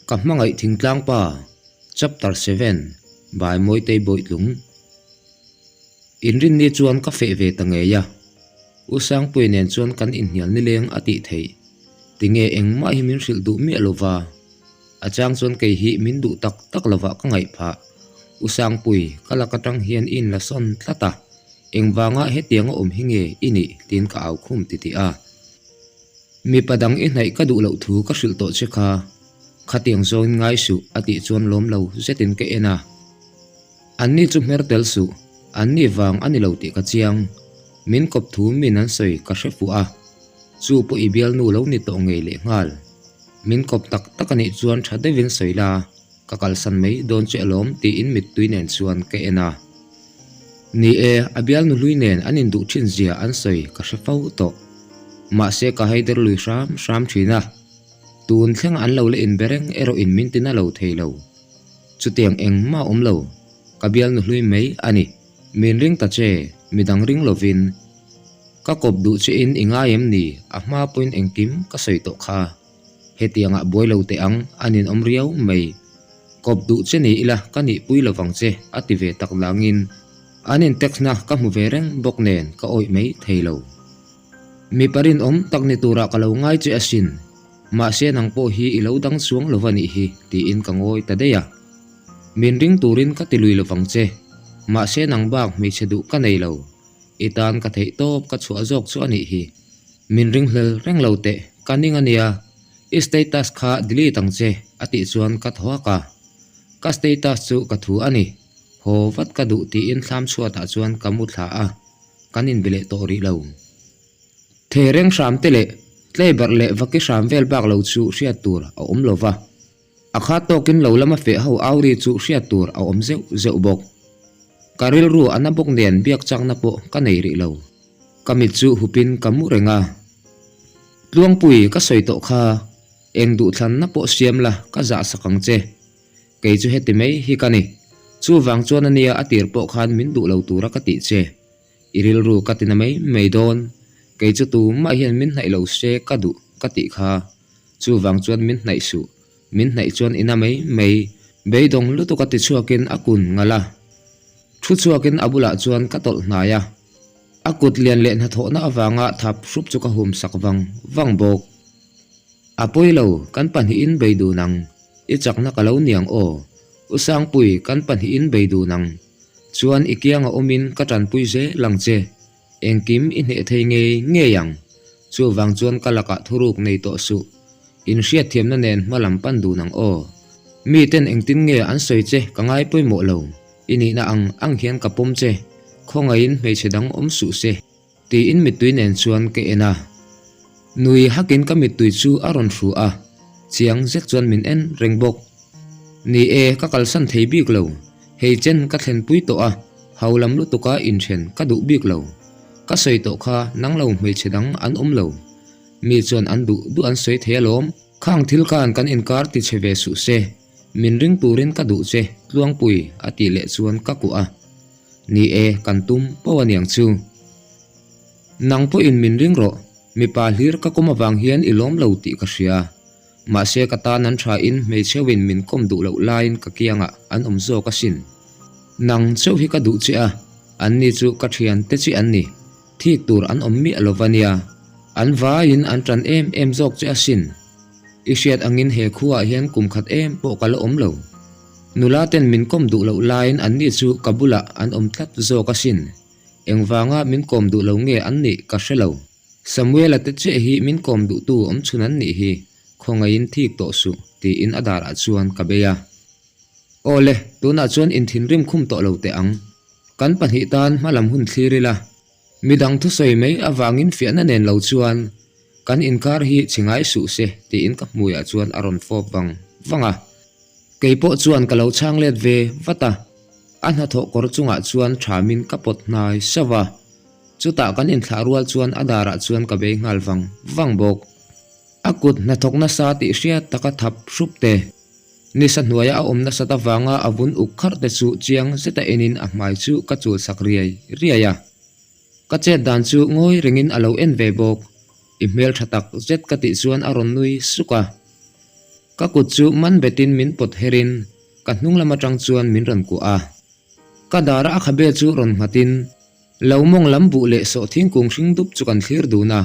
Ka hmangaih thingtlang pa, Chapter 7, by Mawitei Bawitlung. Inrinni chuan ka feh ve ta ngei a. U Sangpuii nen chuan kan inhnial nileng a tih theih. Tinge engmah hi min hrilh duh miah lova. A chang chuan kei hi min duh tak tak lovah ka ngaih phah. U Sangpui, ka lak atang hian i inla sawn tlat a. Engvanga hetianga awm hi nge i nih? tiin ka au khum titih a. Mipa dang i hnaih ka duh loh thu ka hrilh tawh che kha. Khatiang zawngin ngai suh a tih chuan lawm lo zetin ka en a. Anni chu hmer tel suh, anni vang a ni lo tih ka chiang. Min kawp thu min an sawi ka hre fuh a. Chu pawh i bialnu lo ni tawh ngei leh nghal. Min kawp tak tak a nih chuan tha deuhin sawi la, ka kalsan mai dawn che alawm tiin mittui nen chuan ka en a. Ni e, a bialnu hlui nen an induh thin zia an sawi ka hre fo tawh. Mahse ka haider lui hram hram thin a. Tun thleng an lo la inbe reng erawh in min tina lo thei lo. Chutiang engmah awm lo, ka bialnu hlui mai a ni. Min ring ta che, midang ring lovin. Ka kawp duh che in i ngai em ni? A hma pawhin engkim ka sawi tawh kha. Hetiangah buai lo teh ang, a ninawm riau mai. Kawp duh che ni ila ka nihpui lovang che, a ti ve tak langin an in text na ka hmu ve reng bawk nen ka awih mai thei lo. Mipa rinawm tak ni turah ka lo ngai che asin, mahse nang pawh hi i lo dang chuang lo va nih hi, tiin ka ngawi ta daih a. Min ring turin ka ti lui lovang che, mahse nang bak hmeichhe duh ka nei lo. I tan ka theih tawp ka chhuah zawk chu a nih hi. Min ringhlel reng lo teh, ka ning a nia. I status kha delete ang che, a tih chuan ka thaw hak a. Ka status chu ka thu a ni. Haw vat ka duh tiin thlam chhuatah chuan ka mu thla a, kan inbe leh tawh rih lo. Thereng hram te leh tleiberh leh vaki hram vel bak lo chu hriat tur a awm lo va. A kha tawkin lo lama feh ho auri chu hriat tur a awm zeuh zeuh bawk. Ka rilru a na bawk nen biak chakna pawh ka nei rih lo. Ka mit chu hupin ka mu reng a. Tluangpui ka sawi tawh kha, eng duhthlanna pawh siam la ka zah sak ang che. Kei chu heti mai hi ka ni. Chuvang chuan a nia a tir pawh khan min duh lo tura ka tih che. I rilru ka ti na mai mai dawn. Kei chu tumah hian min hnaih lo se ka duh ka tih kha. Chuvang chuan min hnaih suh. Min hnaih chuan i na mai mai. Beidawng lutuk a ti chhuakin a kun ngalh a. Thu chhuakin a bulah chuan ka tawlh hnai a. A kut lian leh hnathawhna avanga thap hrup chu ka hum sak vang vang bawk. A pawi lo, kan pahnihin bei dun ang. I chakna ka lo niang aw. U Sangpui, kan pahnihin bei dun ang. Chuan i kianga awmin ka tanpui zel ang che. Engkim i hneh thei ngei ngei ang. Chuvang chuan ka lakah thuruk nei tawh suh. Inhriatthiamna nen hma lam pan dun ang aw. Miten engtin nge an sawi che ka ngai pawimawh lo. I nihna ang ang hian ka pawm che. Khawngaihin hmeichhe dang awm suh se. Tiin mittui nen chuan ka en a. Nui hakin ka mittui chu a rawn hru a, chiang zet chuan min en reng bawk. Ni e, ka kalsan thei bik lo. Hei chen ka thlenpui tawh a, hau lam lutuka inthen ka duh bik lo. Ka sawi tawh kha nang lo hmeichhe dang an awm lo. Mi chuan an duh duh an sawi thei alawm. Khang thil khan kan inkar ti chhe ve suh se, min ring turin ka duh che, Tluangpui a tih leh chuan ka kuah a. Ni e, kan tum pawh a niang chu. Nang pawhin min ring rawh, mipa hlir ka kawm avang hian i lawm lo tih ka hria. Mahse ka tan an thain hmeichheuhin min kawm duh loh laiin ka kiangah an awm zawk asin. Nang chauh hi ka duh che a, anni chu ka thian te chi an ni. Thik tur an awm miah lo va nia. An vaiin an tan em em zawk che asin. I hriat angin he khuaah hian kum khat em pawh ka la awm lo. Nula ten min kawm duh loh laiin anni chu ka bulah an awm tlat zawk asin. Engvanga min kawm duh lo nge an nih ka hre lo. Samuela te chiah hi min kawm duhtu awm chhun an nih hi, khawngaihin thik tawh suh, tiin a darah chuan ka bei a. Aw le, tunah chuan inthinrim khum tawh lo teh ang. Kan pahnih tan hmalam hun thlir ila. Midang thusawi mai avangin fiahna nen lo chuan kan inkar hi chhi ngai suh se tiin ka hmuiah chuan a rawn fawp vang vang a. Kei pawh chuan ka lo chhang let ve vat a, a hnathawh kawr chungah chuan thamin ka pawt hnai sauh a. Chutah kan inthlah rual chuan a darah chuan ka bei nghal vang vang bawk. A kut hnathawk nasa tih hriat taka thap hrup te. Nisa hnuaia a awm nasat avanga a vun uk kharh te chu chiang zeta enin a hmai chu ka chul sak riai riai a. Ka chet dan chu ngawi rengin a lo en ve bawk. I hmel tha tak zet ka tih chuan a rawn nui suk a. Ka kut chu man betin min pawt herin ka hnung lam atang chuan min rawn kuah a. Ka dara a khabe chu rawn nghatin lo mawng lam buh leh sawh thingkung hring dup chu kan thlir dun a.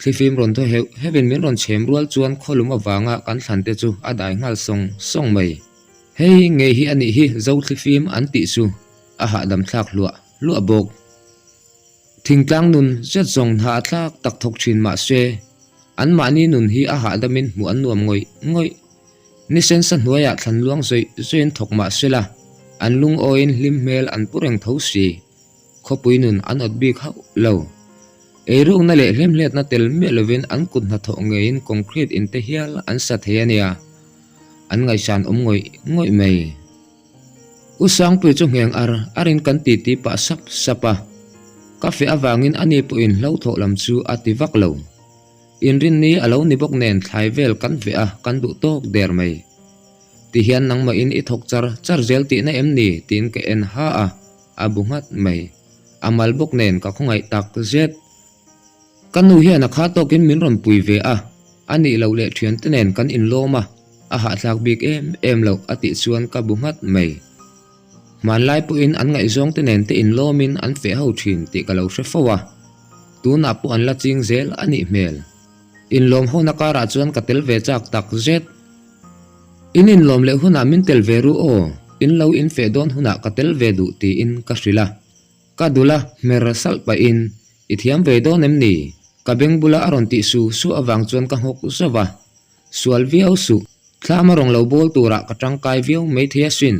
Thlifim rawn thaw heuh heuhin min rawn chhem rual chuan khawlum avanga kan thlan te chu a dai nghal sawng sawng mai. Hei ngei hi a nih hi Zo thlifim an tih chu a hahdam thlak hluah hluah bawk. Thingtlang nun zet zawng hna a thlak tak thawk thin mah se, anmahni nun hi a hahdamin hmuh an nuam ngawih ngawih. Ni sensa hnuaiah thlan luang zawih zawihin thawk mah sela, an lungawiin hlim hmel an pu reng tho si. Khawpui nun an awt bik hauh lo. Eirukna leh hlemhletna tel miah lovin an kut hnathawh ngeiin concrete in te hial an sa thei a nia. An ngaihsan awm ngawih ngawih mai. U Sangpui chu ngheng ar arin kan titi pah sap sap a. Ka feh avangin ani pawhin hlothawh lam chu a ti vak lo. Inrinni a lo ni bawk nen thlai vel kan veh a kan duh tawk der mai. Tihian nangmahin i thawk char char zel tihna em ni tiin ka en ha a, a bu nghat mai. A mal bawk nen ka khawngaih tak zet. Ka nu hian a kha tawkin min rawn pui ve a, a nih loh leh thiante nen kan inlawm a, a hahthlak bik em em loh a tih chuan ka bu nghat mai. Hmanlai pawhin an ngaihzawngte nen te inlawmin an feh ho thin tih ka lo hre fo a, tunah pawh an la ching zel a nih hmel. Inlawm hona karah chuan ka tel ve chak tak zet. In inlawm leh hunah min tel ve ru aw, in lo infeh dawn hunah ka tel ve duh tiin ka hrilh a. Ka dul a, hmer salh pahin, I thiam ve dawn em ni? Ka beng bula a rawn tih su su avang chuan ka nghawk zauh a. Sual viau suh, thlam a rawn lo bawl turah ka tangkai viau maithei asin.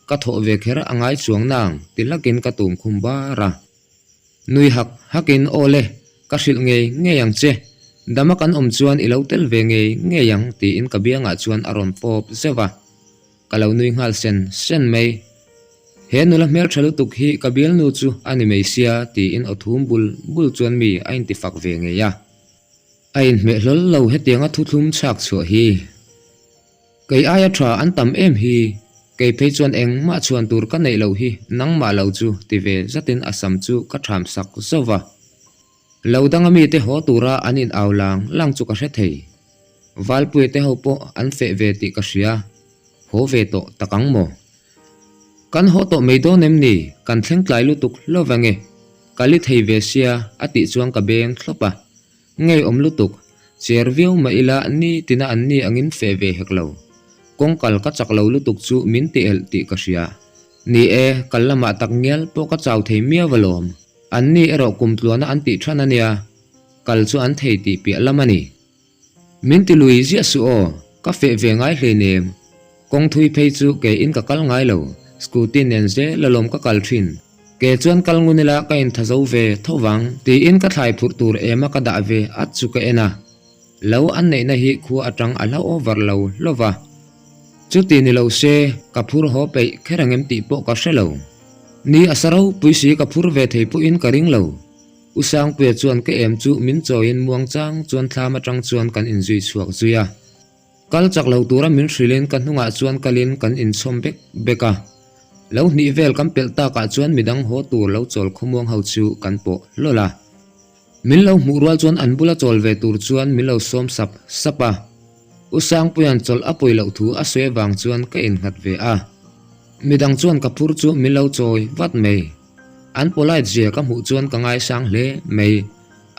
Ka thawh ve kher a ngai chuang nang ti hlakin ka tum khum bar a. Nui hak hakin, Aw le, ka hrilh ngei ngei ang che. Dama kan awm chuan i lo tel ve ngei ngei ang tiin ka biangah chuan a rawn pawp zeuh a. Ka lo nui nghal sen sen mai. He nula hmeltha lutuk hi ka bialnu chu a ni mai sia tiin aw thum bul bul chuan mi a inti fak ve ngei a. A inhmeh hlawl lo hetianga thuthlum chhak chhuah hi. Kei aia tha an tam em hi, kei phei chuan engmah chhuan tur ka neih loh hi nangmah lo chu ti ve zatin a sam chu ka tham sak zauh va. Lo danga mite haw tura an in au lang lang chu ka hre thei. Valpuia te ho pawh an feh ve tih ka hria, haw ve tawh tak ang maw? Kan haw tawh mai dawn em ni? Kan thleng tlai lutuk hlauh vang e. Ka li thei ve sia a tih chuan ka beng thlawp a. Ngeiawm lutuk, cher viau mah ila ni tina an ni angin feh ve hek lo. Kawngkal ka chak lo lutuk chu min ti elh tih ka hria. Ni e, kal lamah tak ngial pawh ka chau thei miau alawm. An ni erawh kum tluana an tih than a nia, kal chu an thei tih piah lam a ni. Min ti lui ziah suh aw, ka feh ve ngai hleinem. Kawng thui phei chu ke in ka kal ngai lo, scooty nen zel alawm ka kal thin. Ke chuan kal ngun ila ka intha zo ve tho vang tiin ka thlai phurh tur ema ka dah ve at chu ka en a. Lo an neihna hi khua atang a hla over lo hlova. Chuti ni lo se, ka phur haw peih kher angem tih pawh ka hre lo. Ni a sa ropui si ka phur ve thei pawhin ka ring lo. U Sangpuia chuan ka em chu min chawiin muang chang chuan thlam atang chuan kan inzui chhuak zui a. Kal chak lo tura min hrilhin ka hnungah chuan kalin kan inchhawm bek bek a. Lo hnih vel kan pelh takah chuan midang haw tur lo chawl khawmuang ho chu kan pawh hlawl a. Min lo hmuh rual chuan an bula chawl ve tur chuan min lo sawm sap sap a. U Sangpuia'n chawlh a pawi loh thu a sawi avang chuan ka innghat ve a. Midang chuan ka phur chu min lo chawi vat mai. An polite zia ka hmuh chuan ka ngaisang hle mai.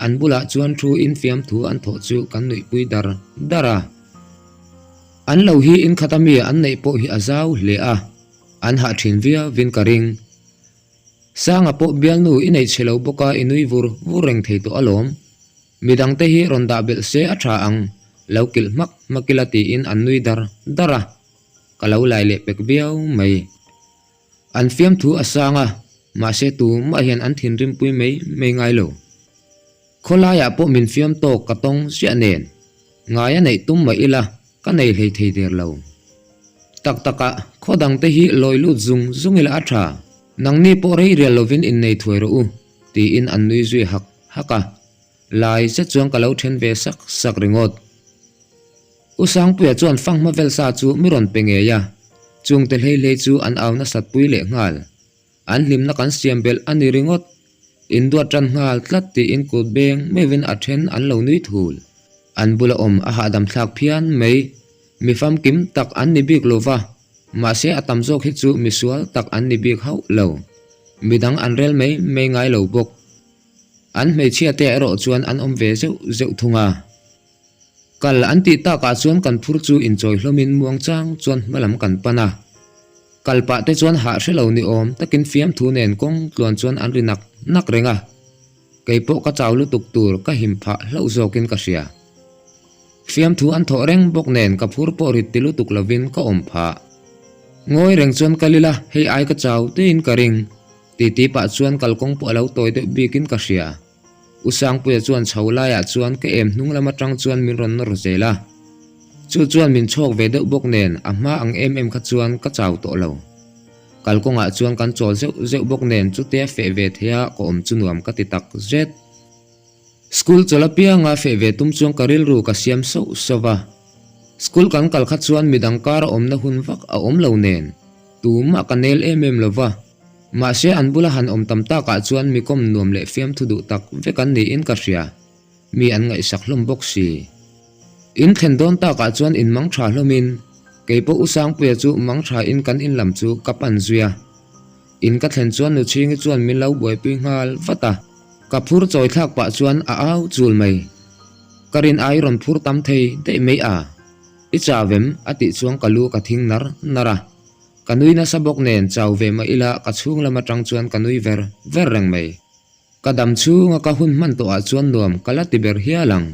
An bulah chuan thu infiam thu an thawh chu kan nuihpui dar dar a. An lo hi inkhata mi an neih pawh hi a zau hle a, an hah thin viauvin ka ring. Sanga pawh bialnu i neih chhe lo bawk a i nui vur vur reng thei tawh alawm. Midangte hi rawn dah belh se a tha ang, lo kilh hmak hmak ila tiin an nui dar dar a, ka lo lai leh pek viau mai. An fiamthu a sang a, mahse tumah hian an thinrimpui mai mai ngai lo. Khawlaiah pawh min fiam tawk ka tawng ziah nen, ngai a neih tum mah ila ka nei hlei thei der lo. Tak takah khaw dangte hi lawi lut zung zung ila a tha, nangni pawh rei rial lovin innei thuai rawh u, tiin an nui zui hak hak a. Lai zet chuan ka lo then ve sak sak ringawt. U Sangpuia chuan fanghma vel sa chu mi rawn pe ngei a, chungte hlei hlei chu an au nasat pui leh nghal. An hlimna kan siam belh a ni ringawt. Induat tan nghal tlat tiin kut beng meuhin a then an lo nui thul. An bula awm a hahdam thlak phian mai. Mi famkim tak an ni bik lo va, mahse a tam zawk hi chu misual tak an ni bik hauh lo. Midang an rel mai mai ngai lo bawk. An hmeichhia te erawh chuan an awm ve zeuh zeuh thung a. Kal an tih takah chuan kan phur chu inchawi hlawmin muang chang chuan hma lam kan pan a. Kal pah te chuan hah hre lo ni awm takin fiamthu nen kawng tluan chuan an ri nak nak reng a. Kei pawh ka chau lutuk tur ka him phah hlauh zawkin ka hria. Fiamthu an thawh reng bawk nen ka phur pawh rit ti lutuk lovin ka awm phah. Ngawi reng chuan kal ila hei ai ka chau teiin ka ring. Titi pah chuan kalkawng pawh a lo tawi deuh bikin ka hria. U Sangpuia chuan chho laiah chuan ka em hnung lam atang chuan min rawn nawr zel a. Chu chuan min chhawk ve deuh bawk nen a hma ang em em kha chuan ka chau tawh lo. Kalkawngah chuan kan chawl zeuh zeuh bawk nen chutia feh ve theia ka awm chu nuam ka ti tak zet. School chawlh apianga feh ve tum chuan ka rilru ka siam sauh sauh va. School kan kal kha chuan midang kar a awmna hun vak a awm lo nen tumah ka nel em em lo va. Mahse an bula han awm tam takah chuan mi kawm nuam leh fiamthu duh tak vek an niin ka hria. Mi an ngaihsak hlawm bawk si. In thlen dawn takah chuan in mang tha hlawmin kei pawh U Sangpuia chu mang tha in kan in lam chu ka pan zui a. In ka thlen chuan Nuchhingi chuan min lo buaipui nghal vat a. Ka phur chawi thlak pah chuan a au chul mai. Ka rin ai rawn phur tam thei daih mai a. I chau em? a tih chuan ka lu ka thing nar nar a. Ka nui nasa bawk nen chau ve mah ila ka chhung lam atang chuan ka nui ver ver reng mai. Ka dam chhunga ka hun hman tawhah chuan nuam ka la ti ber hial ang.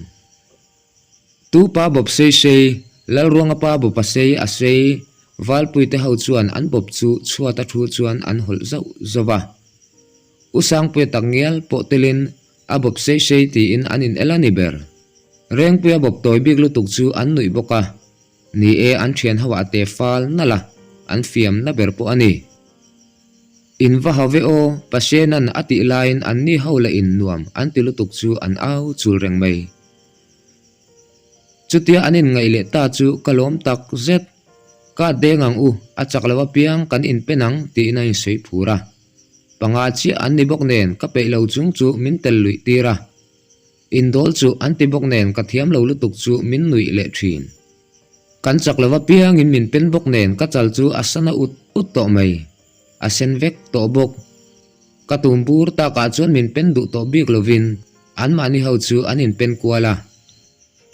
Tu pa bawp sei sei, Lalruanga pa bawp a sei a sei, Valpui te ho chuan an bawp chu chhuat a thu chuan an hawlh zauh zauh a. U Sangpuia tak ngial pawh telin a bawp sei sei tiin an in el a ni ber. Rengpuia bawp tawi bik lutuk chu an nuih bawk a. Ni e, an thian ho ah te fal nalh a, an fiam na ber pawh a ni. In va hau ve aw, Pasienan a tih laiin an ni ho leh in nuam an ti lutuk chu an au chul reng mai. Chutia an inngaih leh ta chu ka lawm tak zet. Ka deng ang u, a chak lo apiang kan inpen ang tiin a insawi phur a. Panga chiah an ni bawk nen ka peih lo chung chu min tel luih tir a. Indawl chu an ti bawk nen ka thiam lo lutuk chu min nuih leh thin. Kan chak lo apiangin min pen bawk nen ka chal chu a sana ut ut tawh mai. A sen vek tawh bawk. Ka tum bur takah chuan min pen duh tawh bik lovin anmahni ho chu an inpen kual a.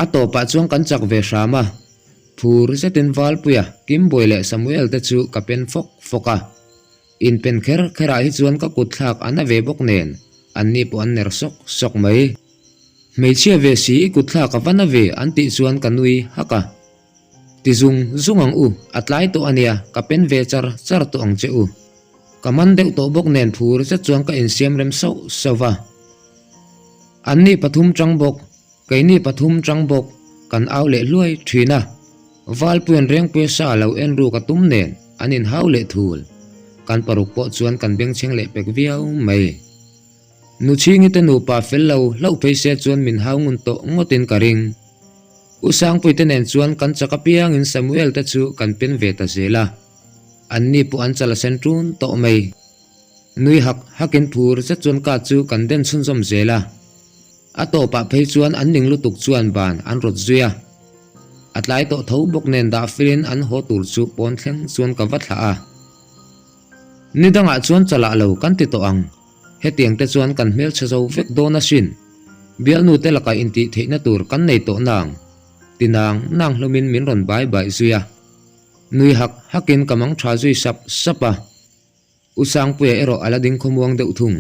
A tawpah chuan kan chak ve hram a. Phur zetin Valpuia, Kimbuai leh Samuel te chu ka pen fawk fawk a. Inpen kher kherah hi chuan ka kut thlak a na ve bawk nen, anni pawh an ner sawk sawk mai. Hmeichhia ve si i kut thlak a va na ve an tih chuan ka nui hak a. Ti zung zung ang u, a tlai tawh a nia, ka pen ve char char tawh ang che u. Ka man deuh tawh bawk nen phur zet chuan ka insiam rem sauh sauh va. Anni pathum chang bawk, Keini pathum chang bawk kan au leh hluai thin a, Valpuian Rengpuia sa lo en ruk a tum nen an inhau leh thul. Kan paruk pawh chuan kan bengchheng leh pek viau mai. Nuchhingi te nupa fel lo hlauh phei se chuan min hau ngun tawh ngawtin ka ring. U Sangpui te nen chuan kan chak apiangin Samuel te chu kan pen ve ta zel a, anni pawh an chal a sen ṭun tawh mai. Nui hak hakin phur zet chuan ka chu kan den chhunzawm zel a. A tawpah phei chuan an ning lutuk chuan ban an rawt zui a. A tlai tawh tho bawk nen dah felin an haw tur chu pawn thleng chuan ka va thlah a. Ni dangah chuan chalah lo kan ti tawh ang. Hetiang te chuan kan hmelchhe zo vek dawn asin. Bialnu te lakah intih theihna tur kan nei tawh nang. Ti nang nang hlawmin min rawn bai bai zui a. Nui hak hakin ka mang tha zui sap sap a. U Sangpuia erawh a la ding khawmuang deuh thung.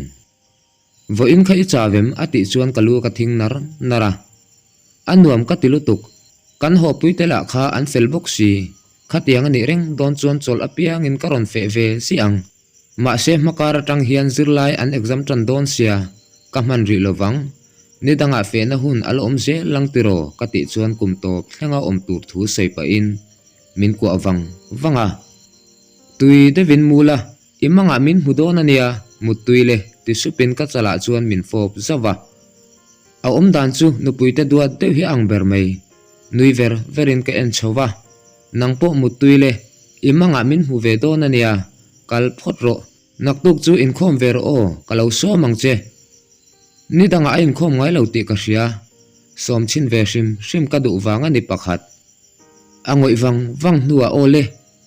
Vawiin kha i chau em? a tih chuan ka lu ka thing nar nar a. A nuam ka ti lutuk. Kan hawpui te lah kha an fel bawk si. Khatiang a nih reng dawn chuan chawlh apiangin ka rawn feh ve si ang. Mahse hmakar atang hian zirlai an exam tan dawn sia, ka hman rih lo vang. Ni dangah fehna hun a la awm zel lang tiraw ka tih chuan kum tawp thlenga awm tur thu sawi pahin min kuah vang vang a. Tui deuhin mu la, I mangah min hmu dawn a nia, muttui le, ti supin ka chalah chuan min fawp zauh a. A awm dan chu nupuite duat deuh hi a ang ber mai. Nui ver verin ka en chho va, Nang pawh muttui le, i mangah min hmu ve dawn a nia, kal phawt rawh. Naktuk chu inkhawm ve rawh aw, ka lo sawm ang che. Ni dangah a inkhawm ngai lo tih ka hria, sawm chhin ve hrim hrim ka duh vang a ni pakhat. A ngawih vang vang hnuah aw le,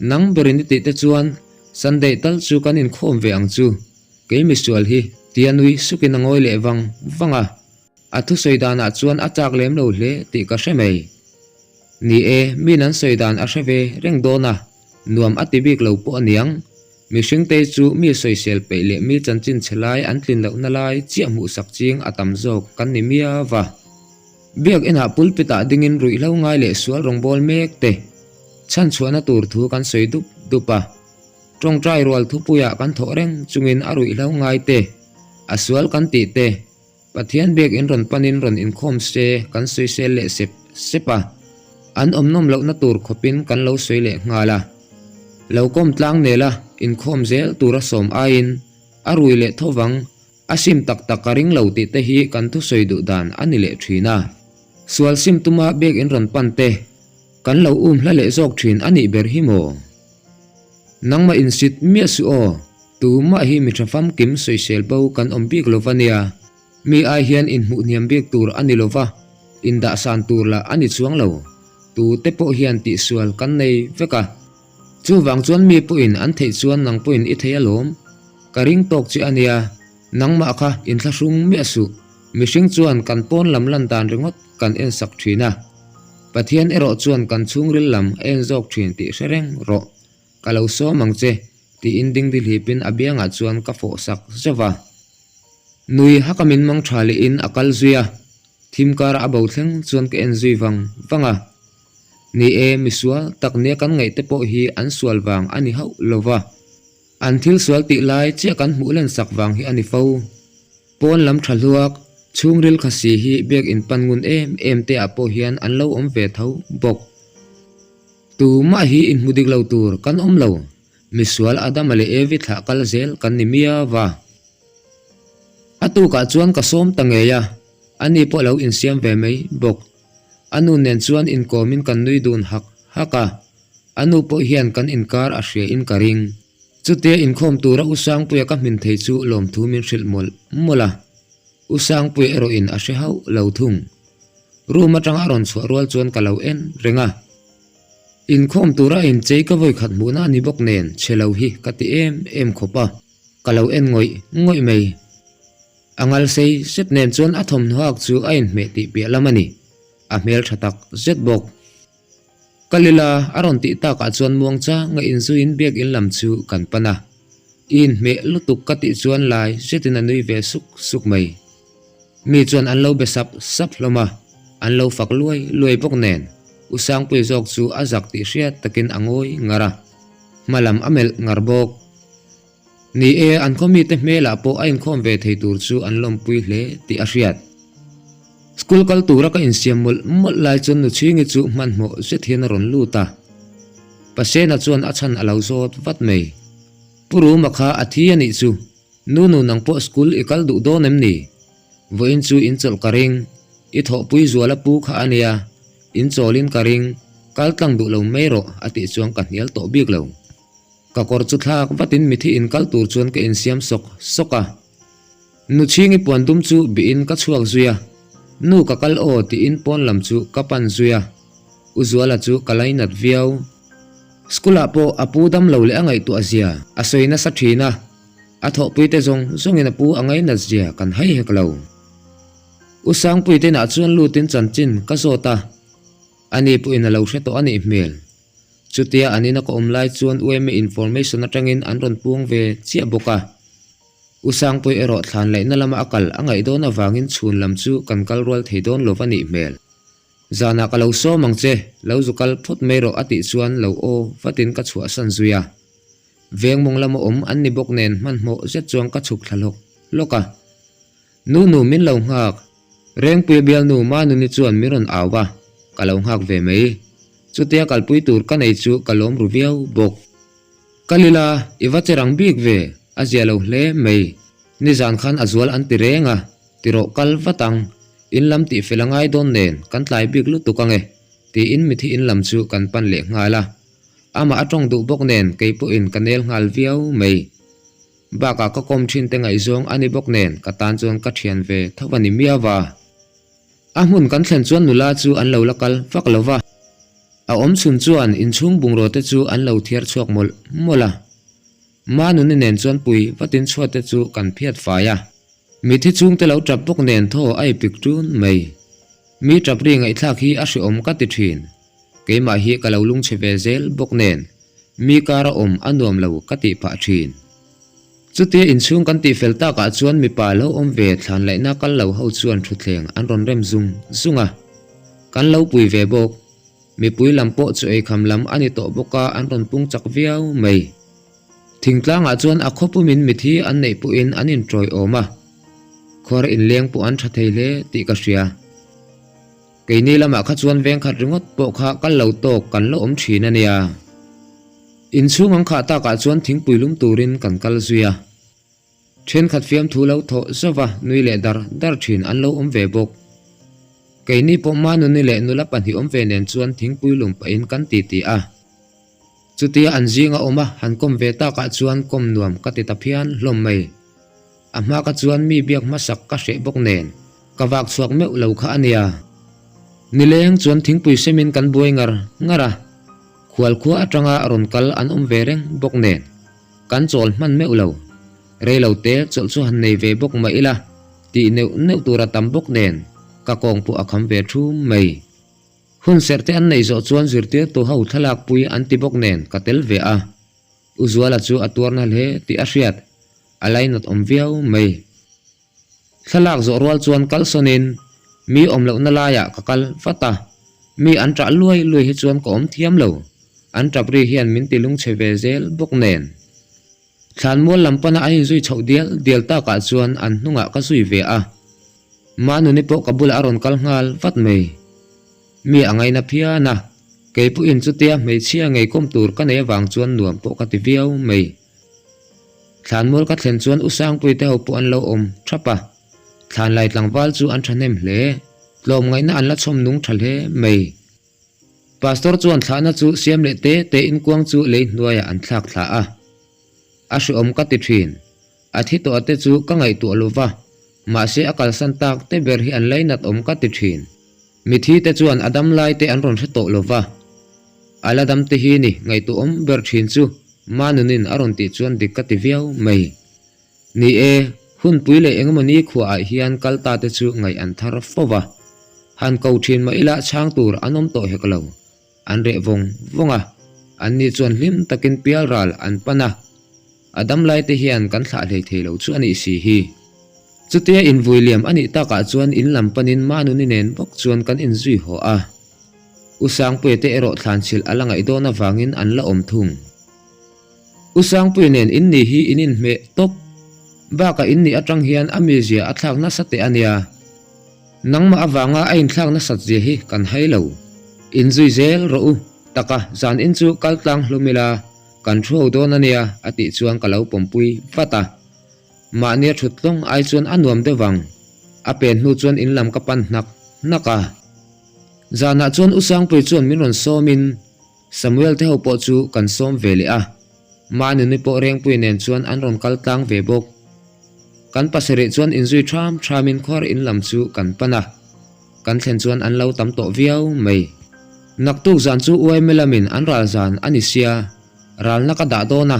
nang berin i tih te chuan Sunday tal chu kan inkhawm ve ang chu, kei misual hi, tia nui sukin a ngawi leh vang vang a. A thusawi danah chuan a chak lem lo hle tih ka hre mai. Ni e, min an sawi dan a hre ve reng dawn a, nuam a ti bik lo pawh a niang. Mihringte chu mi sawisel peih leh mi chanchin chhe lai an tlin lohna lai chiah hmuhsak ching a tam zawk kan ni miau va. Biak inah pulpit ah dingin ruihhlo ngai leh sual rawngbâwl mek te chhanchhuahna tur thu kan sawi dup dup a. Tawngtai rual thupuiah kan thawh reng chungin a ruihhlo ngai te, a sual kan tih te, Pathian biak in rawn panin rawn inkhawm se kan sawisel leh sep sep a, an awm nawm lohna tur khawpin kan lo sawi leh nghal a. Lo kawm tlang nela inkhawm zel tura sawm aiin a rui leh tho vang, a sim tak tak ka ring lo tih te hi kan thusawi duh dan a ni leh thin a. Sual sim tuma biak in rawn pan te kan lo um hla leh zawk thin a nih ber hi maw? Nangmah insit miah suh aw. Tumah hi mi tha famkim sawisel bo kan awm bik lo va nia. Mi ai hian inhmuh hniam bik tur a ni lo va, indahsan tur lah a ni chuang lo. Tute pawh hian tihsual kan nei vek a. Chuvang chuan mi pawhin an theih chuan nang pawhin i thei alawm. Ka ring tawk che a nia. Nangmah kha inthlahrung miah suh. Mihring chuan kan pawn lam lan dan ringawt kan en sak thin a. Pathian erawh chuan kan chhungril lam a en zawk thin tih hre reng rawh. Ka lo sawm ang che, tiin dingdi hlipin a biangah chuan ka fawh sak zauh a. Nui haka min mang tha lehin a kal zui a, thim kara a bo thleng chuan ka en zui vang vang a. Ni e, misual tak nia kan ngaih te pawh hi an sual vang a ni hauh lo va, an thil sual tih lai chiah kan hmuh len sak vang hi a ni fo. Pawn lam tha hluak, chhungril khasi hi biak in pan ngun em em te ah pawh hian an lo awm ve tho bawk. Tumah hi inhmu dik lo tur kan awm lo, misual Adama leh Evi thlah kal zel kan ni miau va. A tukah chuan ka sawm ta ngei a, ani pawh lo insiam ve mai bawk. A nu nen chuan inkawmin kan nui dun hak hak a, a nu pawh hian kan inkar a hria in ka ring. Chutia inkhawm tura U Sangpuia ka hmin thei chu lawmthu min hrilh mawlh mawlh a, U Sangpuia erawhin a hre hauh lo thung. Room atanga a rawn chhuah rual chuan ka lo en reng a. Inkhawm tura a inchei ka vawikhat hmuhna a ni bawk nen chhe lo hi ka ti em em khawp a, ka lo en ngawih ngawih mai. A ngal sei zet nen chuan a thawmhnaw hak chu a inhmeh tih piah lam a ni, a hmeltha tak zet bawk. Ka lila a rawn tih takah chuan muangchanga inzuiin biakinn lam chu kan pan a. I inhmeh lutuk ka tih chuan lai zetin a nui ve suk suk mai. Mi chuan an lo be sap sap hlawm a, an lo fak luai luai bawk nen U Sangpui zawk chu a zak tih hriat takin a ngawi ngar a, hma lam a melh ngar bawk. Ni e, an khaw mite hmelah pawh a inkhawm ve thei tur chu an lawmpui hle tih a hriat. School kal tura ka insiam mawlh mawlh lai chuan Nuchhingi chu hmanhmawh zet hian a rawn lut a. Pasena chuan a chhan a lo zawt vat mai. Pu Ruma kha a thi a nih chu. Nunu nang pawh school i kal duh dawn em ni? Vawiin chu in chawlh ka ring. I thawhpui zuala pu kha a nia. In chawlin ka ring. Kal tlang duh lo mai rawh a tih chuan ka hnial tawh bik lo. Ka kawr chu thlak vatin mithi in kal tur chuan ka insiam sawk sawk a. Nu chhingi puan dum chu bihin ka chhuak zui a. Nu ka kal aw tiin pawn lam chu ka pan zui a. U Zuala chu ka lainat viau. School ah pawh a pu dam lo leh a ngaihtuah zia a sawi nasa thin a. A thawhpui te zawng zawngin a pu a ngainat zia kan hai hek lo. U Sangpui te inah chuan lutin chanchin ka zawt a. Ani pawhin a lo hre tawh a nih hmel. Chutia an ina ka awm lai chuan UMA information atangin an rawn puang ve chiah bawk a. U Sangpui erawh thlan laihna lama a kal a ngaih dawn avangin chhun lam chu kan kal rual thei dawn lo va nih hmel. Zanah ka lo sawm ang che, lo zu kal phawt mai rawh a tih chuan lo aw vatin ka chhuahsan zui a. Veng mawng lama awm an ni bawk nen hmanhmawh zet chuan ka chhuk thla hlawk hlawk a. Nu nu min lo nghak. Rengpuia bialnu Manuni chuan min rawn au va, ka lo nghak ve mai. Chutia kalpui tur ka nei chu ka lawm ru viau bawk. Ka lila, i va che rang bik ve, a zia lo hle mai. Nizan khan a zual an ti reng a, tirawh kal vat ang. In lam tih fel a ngai dawn nen, kan tlai bik lutuk ang e, tiin mithi in lam chu kan pan leh nghal a. Amah a tawng duh bawk nen kei pawhin ka nel nghal viau mai. Bakah ka kawm thin te ngaihzawng a ni bawk nen ka tan chuan ka thian ve tho a ni miau va. A hmun kan thlen chuan nula chu an lo la kal vak lo va. A awm chhun chuan inchhung bungraw te chu an lo thiar chhuak mawlh mawlh a. Manuni nen chuan pui vatin chhuat te chu kan phiat fai a. Mithi chhungte lo tap bawk nen thaw a ipik tun mai. Mi tap ri ngaihthlak hi a hreawm ka ti thin. Keimah hi ka lo lungchhe ve zel bawk nen mi kar a awm a nuam lo ka tih phah thin. Chutia inchhung kan tih fel takah chuan mipa lo awm ve thlan laihna kal lo ho chuan thutthleng an rawn rem zung zung a. Kan lo pui ve bawk. Mipui lam pawh chu eikham lam a ni tawh bawk a an rawn pung chak viau mai. Thingtlangah chuan a khawpumin mithi an neih pawhin an inṭawiawm a, khuar inleng pawh an ṭha thei hle tih ka hria. Keini lamah kha chuan vengkhat ringawt pawh kha kal lo tawk kan la awm ṭhin a nia. Inchhung ang khah takah chuan thingpui lum turin kan kal zui a. Ṭhenkhat fiamthu lo thawh zauh a, nui leh dar dar ṭhin an lo awm ve bawk. Keini pawh Manuni leh nula pahnih awm ve nen chuan thingpui lum pahin kan titi a. Chutia an zinga awm a han kawm ve takah chuan kawm nuam ka ti ta phian hlawm mai. A hma ka chuan mi biak hmasak ka hreh bawk nen ka vak chhuak meuh lo kha a nia. Nileng chuan thingpui semin kan buai ngar ngar a, khual khua atanga rawn kal an awm ve reng bawk nen kan chawl hman meuh lo. Rei lo te chawlh chu han nei ve bawk mah ila tih neuh neuh tur a tam bawk nen ka kawng pawh a kham ve thum mai. Hun serh te an neih zawh chuan zirtirtu ho thlalak pui an ti bawk nen ka tel ve a, U Zuala chu a tuarna hle tih a hriat, a lainat awm viau mai. Thlalak zawh rual chuan kal sawnin mi awm lohna laiah ka kal vat a, mi an ṭah luai luai hi chuan ka awm thiam lo, an ṭap ri hian min ti lungchhe ve zel bawk nen. Thlanmual lam pana an inzui chhoh dial dial takah chuan an hnungah ka zui ve a. Manuni pawh ka bulah a rawn kal nghal vat mai. Mi a ngaina phian a, kei pawhin chutia hmeichhia ngei kawm tur ka nei avang chuan nuam pawh ka ti viau mai. Thlanmual ka thlen chuan U Sangpui te ho pawh an lo awm thap a, thlanlai tlangval chu an thahnem hle, tlawmngaihna an la chhawm nung tha hle mai. Pastor chuan thlahna chu siam leh te te in kuang chu lei hnuaiah an thlak thla a. A hreawm ka ti thin. A thi tawh te chu ka ngaihtuah lo va, mahse a kalsan tak te ber hi an lainat awm ka ti thin. Mithi te chuan a dam lai te an rawn hre tawh lo va. A la dam te hi ni ngaihtuahawm ber thin chu Manunin a rawn tih chuan dik ka ti viau mai. Ni e, hunpui leh engemaw ni khuaah hian kal ta te chu ngaih an thar fo va. Han ko thin mah ila chhang tur an awm tawh hek lo. An reh vawng vawng a, anni chuan hlim takin pial ral an pan a. A dam lai te hian kan thlah hlei thei lo chu a nih si hi. Chutia invui liam a nih takah chuan in lam panin Manuni nen bawk chuan kan inzui haw a. U Sangpuia te erawh thlanchhilh a la ngaih dawn avangin an la awm thung. U Sangpuia nen in ni hi in inhmeh tawp. Bakah in nih atang hian a mizia a thlak nasa teh a nia. Nangmah avanga a inthlak nasat zia hi kan hai lo. Inzui zel rawh u, taka zan in chu kal tlang hlum ila, kan thu ho dawn a nia a tih chuan ka lo pawmpui vat a. Mahnia thut tlawng ai chuan a nuam deuh vang. A pen hnu chuan in lam ka pan hnak hnak a. Zanah chuan U Sangpuia chuan min rawn sawmin Samuel te ho pawh chu kan sawm ve leh a, Manuni pawh Rengpui nen chuan an rawn kal tlang ve bawk. Kan pasarih chuan inzui ṭham ṭhamin khuar in lam chu kan pan a, kan thlen chuan an lo tam tawh viau mai. Naktuk zan chu UMA lamin an ral zan a ni sia, ralna ka dah dawn a,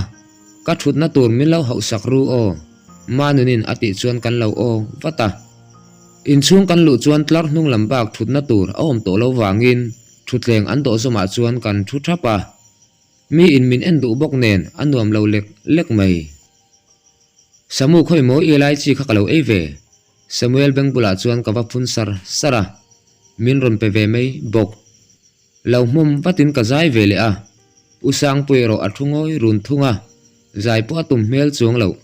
ka ṭhutna tur min lo hauhsak ru aw, Manunin a tih chuan kan lo aw vat a. Inchhung kan luh chuan tlar hnung lam bak ṭhutna tur a awm tawh lo vangin Thutleng an dawh zawmah chuan kan thu thap a, mi in min en duh bawk nen a nuam lo lek lek mai. Samu khawi maw i lai chi kha ka lo ei ve? Samuel beng bulah chuan ka va phun sar sar a, min rawn pe ve mai bawk. Lo hmawm vatin ka zai ve leh a, U Sangpui erawh a thu ngawi run thung a, zai pawh a tum hmel chuang loh.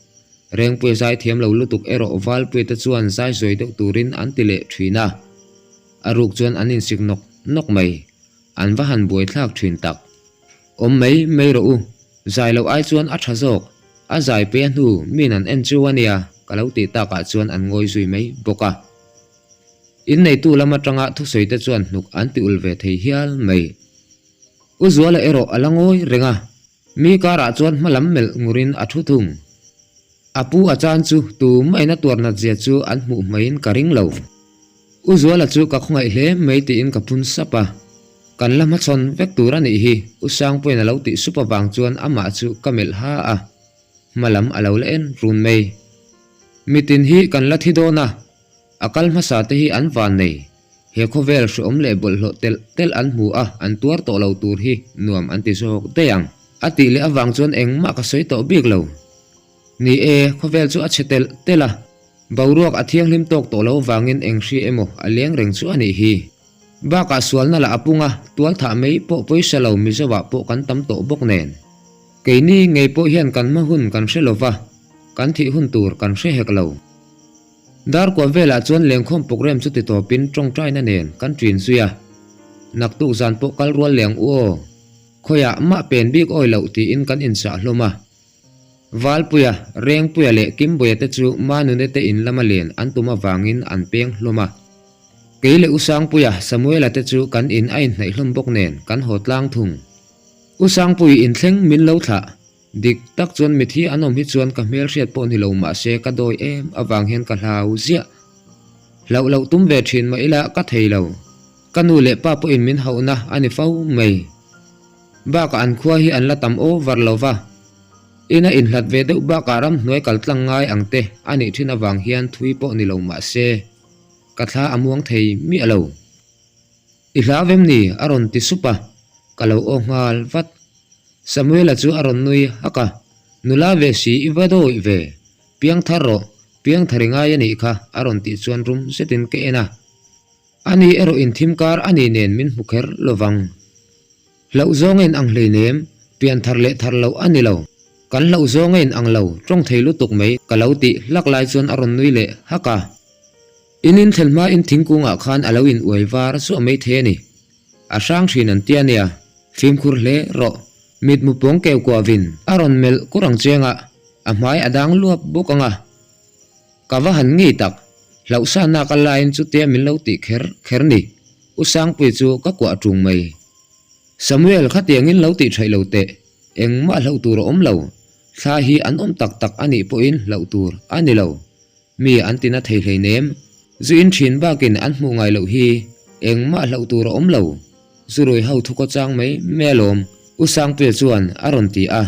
Rengpuia zai thiam lo lutuk erawh Valpuia te chuan zai zawi deuh turin an ti leh thin a. A ruk chuan an insik nawk nawk mai. An va han buai thlak thin tak. Awm mai mai rawh u, zai loh ai chuan a tha zawk, a zai pe a hnu min an en chu a nia ka lo tih takah chuan an ngawi zui mai bawk a. Inneitu lam atanga thusawi te chuan hnuk an ti ul ve thei hial mai. U Zuala erawh a la ngawi reng a, mi karah chuan hma lam melh ngurin a thu thung. A pu a chan chu tu maina tuar nat zia chu an hmuh hmaiin ka ring lo. U Zuala chu ka khawngaih hle mai tiin ka phun sap a. Kan la hmachhawn vek tur a nih hi, U Sangpuia'n a lo tih sup avang chuan amah chu ka melh ha a, hma lam a lo la en run mai. Mitin hi kan la thi dawn a, a kal hmasa te hi an van nei. He khawvel hreawm leh bawlhhlawh telh telh an hmu a, an tuar tawh lo tur hi nuam an ti zawk daih ang. A tih leh avang chuan engmah ka sawi tawh bik lo. Ni e, khawvel chu a chhe telh telh a, boruak a thianghlim tawk tawh lo avangin eng hri emaw a leng reng chu a nih hi. Bakah sualna lah a pung a, tual thah mai pawh pawisa lo Mizoah pawh kan tam tawh bawk nen. Keini ngei pawh hian kan hma hun kan hre lova, kan thih hun tur kan hre hek lo. Darkua velah chuan lengkhawm program chu ti tawpin tawngtaina nen kan ṭin zui a. Naktuk zan pawh kal rual leng u aw. Khawiah mah pen bik awi loh tiin kan inchah hlawm a. Valpuia, Rengpuia leh Kimbuia te chu Manune te in lama len an tum avangin an peng hlawm a. Kei leh U Sangpuia, Samuela te chu kan in a inhnaih hlawm bawk nen kan haw tlang thung. U Sangpui inthleng min lo thlah. Dik tak chuan mithi an awm hi chuan ka hmelhriat pawh ni lo mahse ka dawi em avang hian ka hlau ziah. Hlauh loh tum ve thin mah ila ka thei lo. Ka nu leh pa pawhin min hauhna a ni fo mai. Bakah an khua hi an la tam over lo va. Ina inhlat ve deuh bakah ramhnuai kal tlang ngai ang te a nih thin avang hian thui pawh ni lo mahse ka thla a muang thei miah lo. I hlau em ni? a rawn ti sup a, ka lo aw nghal vat. Samuela chu a rawn nui hak a, Nula ve si i va dawih ve, piang thar rawh, piang thar i ngai a nih kha a rawn tih chuan rum zetin ka en a. Ani erawh inthim kar a ni nen min hmu kher lovang. Hlauh zawng a inang hleinem, pian thar leh thar loh a ni lo. Kan hlauh zawng a inang lo, tawng thei lutuk mai ka lo tih hlak lai chuan a rawn nui leh hak a. In inthlen hmain thingkungah khan a lo in uai var zuah mai thei a ni. A hrang thin an tia nia, fimkhur hle rawh. Mitmu pawng keu kuahvin a rawn melh kur ang chiang a, a hmai a dang luap bawk ang a. Ka va han ngei tak, hlauhsana ka laiin chutia min lo tih kher kher ni. U Sangpui chu ka kuah ṭung mai. Samuel khatiangin lo tih ṭhaih lo teh, engmah hlauh tur a awm lo. Thla hi an awm tak tak a nih pawhin hlauh tur a ni lo. Mi an tina thei hleinem. Zu in ṭhin bakin an hmuh ngai loh hi engmah hlauh tur a awm lo. Zu rui ho thu kaw chang mai mai alawm, U Sangpuia chuan a rawn ti a.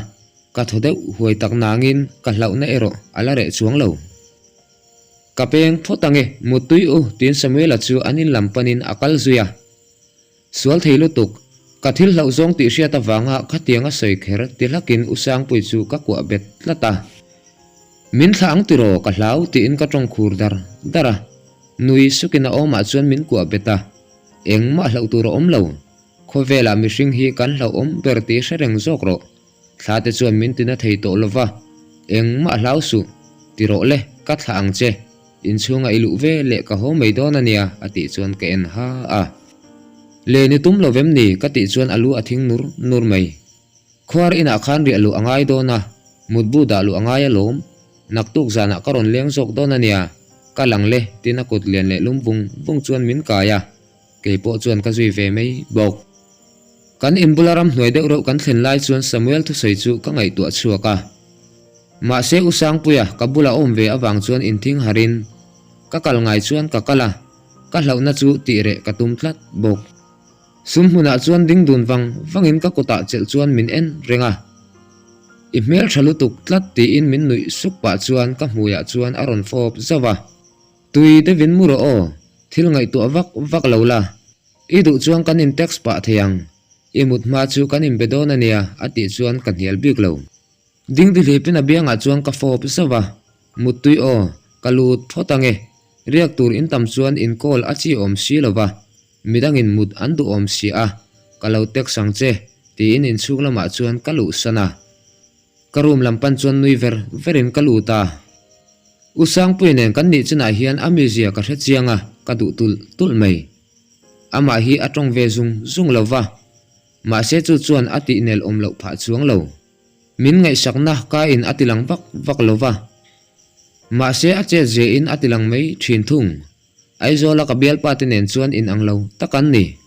Ka thaw deuh huai tak nangin ka hlauhna erawh a la reh chuang lo. Ka peng phawt ange, muttui u, tiin Samuela chu an in lam panin a kal zui a. Sual thei lutuk, ka thil hlauh zawng tih hriat avanga khatiang a sawi kher ti hlakin U Sangpui chu ka kuah bet tlat a. Min thlah ang tiraw ka hlau tiin ka tawng khur dar dar a. Nui sukin a awmah chuan min kuah bet a. Engmah hlauh tur a awm lo. Khawvelah mihring hi kan hlauhawm ber tih hre reng zawk rawh. Thla te chuan min tina thei tawh lova, Engmah hlau suh, ti rawh le, ka thlah ang che. Inchhunga i luh ve leh ka haw mai dawn a nia, a tih chuan ka en ha a. Len i tum lo vem ni? ka tih chuan a lu a thing nur nur mai. Khuar inah khan riah luh a ngai dawn a, mutbu dah luh a ngai alawm. Naktuk zanah ka rawn leng zawk dawn a nia, ka lang le, tiin a kut lian leh lum vung vung chuan min kai a. Kei pawh chuan ka zui ve mai bawk. Kan inbula ramhnuai deuh reuh kan thlen lai chuan Samuel thusawi chu ka ngaihtuah chhuak a. Mahse U Sangpuia ka bula awm ve avang chuan inthing harin ka kal ngai chuan ka kal a, ka hlauhna chu tih reh ka tum tlat bawk. Sum hmunah chuan ding dun vang vangin ka kutah chelh chuan min en reng a. I hmel tha lutuk tlat tiin min nuih suk pah chuan ka hmuiah chuan a rawn fawp zauh a. Tui deuhin mu rawh aw, thil ngaihtuah vak vak lo la. I duh chuan kan in text pah thei ang, i mut hma chu kan inbe dawn a nia a tih chuan ka hnial bik lo. Dingdi hlipin a biangah chuan ka fawp zauh a, Muttui aw, ka lut phawt ange, riak tur in tam chuan in call a chi awm si lo va, midangin mut an duh awm si a, ka lo text ang che tiin inchhung lamah chuan ka luhsan a. Ka room lam pan chuan nui ver verin ka lut a. U Sangpuia nen kan nih chinah hian a mizia ka hre chiang a, ka duh tulh tulh mai. Amah hi a tawng ve zung zung lo va, mahse chu chuan a tih nel awm loh phah chuang lo. Min ngaihsakna ka in a ti lang vak vak lo va, mahse a chet zia in a ti lang mai thin thung. Aizawla ka bialpa te nen chuan in ang lo tak an ni.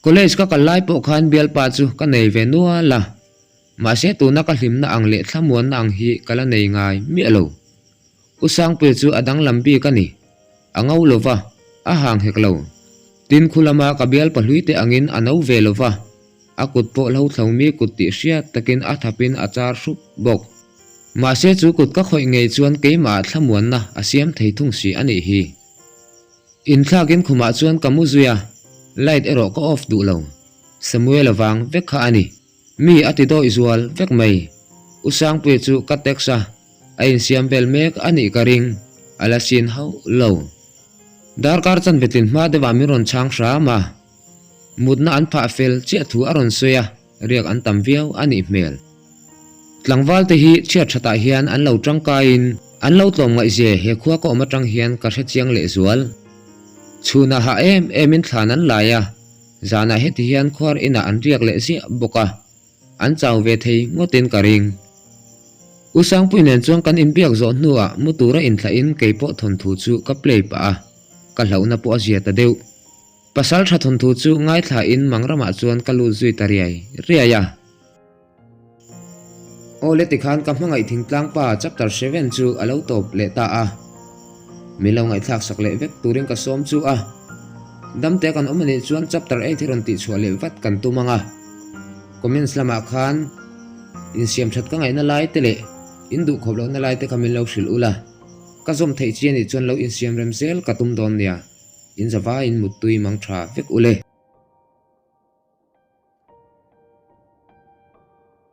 College ka kal lai pawh khan bialpa chu ka nei ve nual a, mahse tuna ka hlimna ang leh thlamuanna ang hi ka la nei ngai miah lo. U Sangpuia chu a danglam bik a ni. A ngo lo va, a hang hek lo. Tin khu lama ka bial pahlui te angin a no ve lo va, a kut pawh hlo thlo mi kut tih hriat takin a thapin a char hrup bawk. Mahse chu kut ka khawih ngei chuan keimah thlamuanna a siam thei thung si a nih hi. Inthlakin khumah chuan ka mu zui a, light erawh ka off duh lo. Samuel-a vang vek kha a ni. Mi a ti dawih zual vek mai. U Sangpuia chu ka text a, a insiam vel mek a nih ka ring, a la sin hauh lo. Darkar chanve tlin hma deuhah min rawn chhang hram a, mutna an phah fel chiah thu a rawn sawi a, riak an tam viau a nih hmel. Tlangval te hi chhiat thatah hian an lo tangkaiin an lo tlawm ngaihze he khua ka awm atang hian ka hre chiang leh zual. Chhunah hah em emin thlan an lai a, zanah heti hian khuar inah an riak leh ziah bawk a, an chau ve thei ngawtin ka ring. U Sangpui nen chuan kan inbiak zawh hnuah mu tura inthlahin kei pawh thawnthu chu ka play pah a, ka hlauhna pawh a zia ta deuh. Pasal tha thawnthu chu ngaithlain Mangramah chuan ka lut zui ta riai riai a. Aw le tikhan ka hmangaih thingtlang pa chapter seven chu a lo tawp leh ta a. Min lo ngaihthlak sak leh vek turin ka sawm chu a. Damte kan awm anih chuan chapter eight hi rawn tihchhuah leh vat kan tum ang a. Comments lamah khan insiam that ka ngaihna lai te leh in duh khawp lohna lai te kha min lo hrilh ula. Ka zawm theih chi anih chuan lo insiam rem zel ka tum dawn nia. In zavaiin muttui mang tha vek ule.